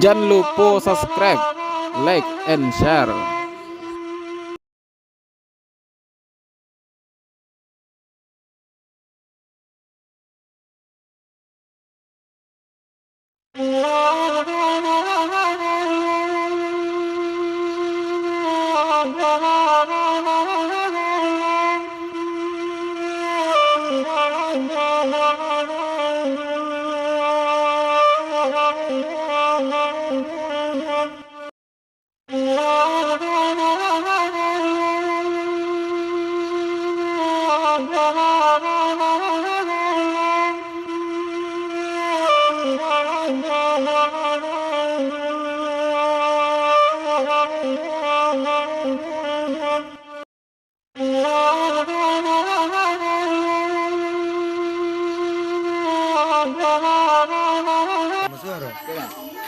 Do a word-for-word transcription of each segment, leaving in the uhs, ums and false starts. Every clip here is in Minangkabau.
Jan lupo subscribe, like, and share.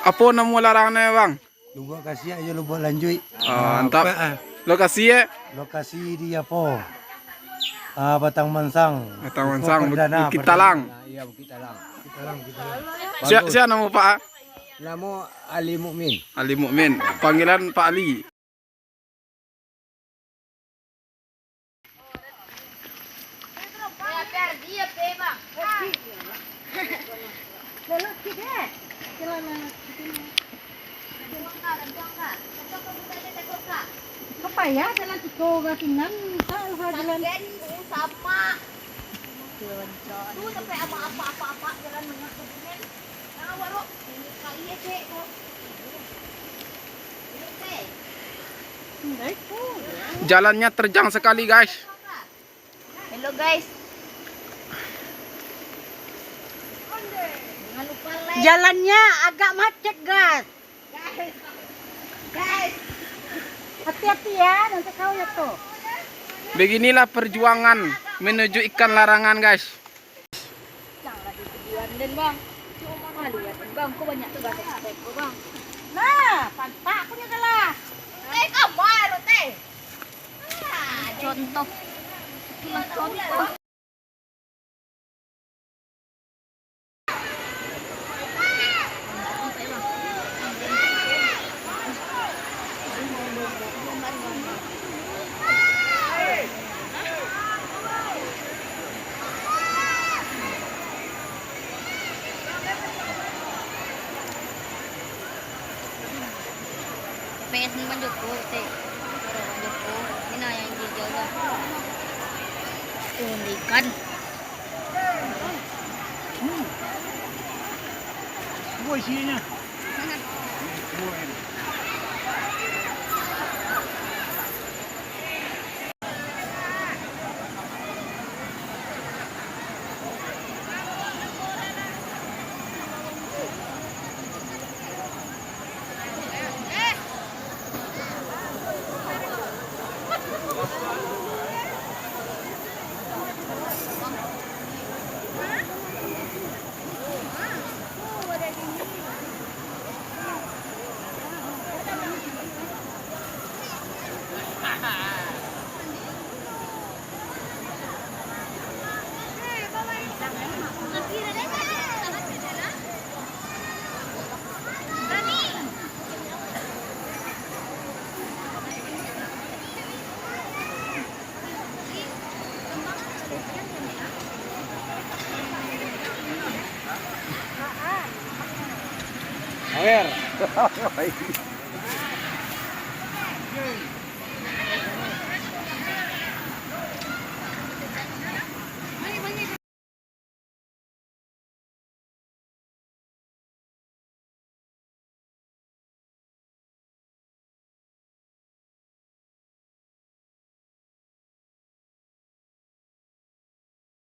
Apo namo larangan, Bang? Lubuak Kasiak jo Lubuak Lanjuik. Ah, mantap. Lokasi, eh? Lokasi di apo? Ah, Batang Mansang. Batang Mansang, Bukit Talang. Nah, iya, Bukit Talang. Bukit Talang, Bukit Talang. Sia, sia namo Pak? Namo Ali Mukmin. Ali Mukmin. Panggilan Pak Ali. Apa ya, jalan tiga orang tinggal, tak lupa jalan. Tu sampai apa, apa, apa, apa, jalan menengah ke Bumen. Jalannya terjang sekali, guys. Hello, guys. Jangan lupa like. Jalannya agak macet, guys. Guys. Guys. Hati-hati ya, nanti kau jatuh. Beginilah perjuangan menuju ikan larangan, guys. Jangan lagi videoan den, Bang. Cuma malu ya, Bang. Kok banyak tugas S P K, Bang? Nah, pantak punya kalah. Eh, kabar, teh. Ah, contoh. Contoh. P S ni Bang Joko, Teh. Bang Joko, ini nah yang hijau lah. Oh, ikan. Hmm. Semua isinya. Semua ini. Awer.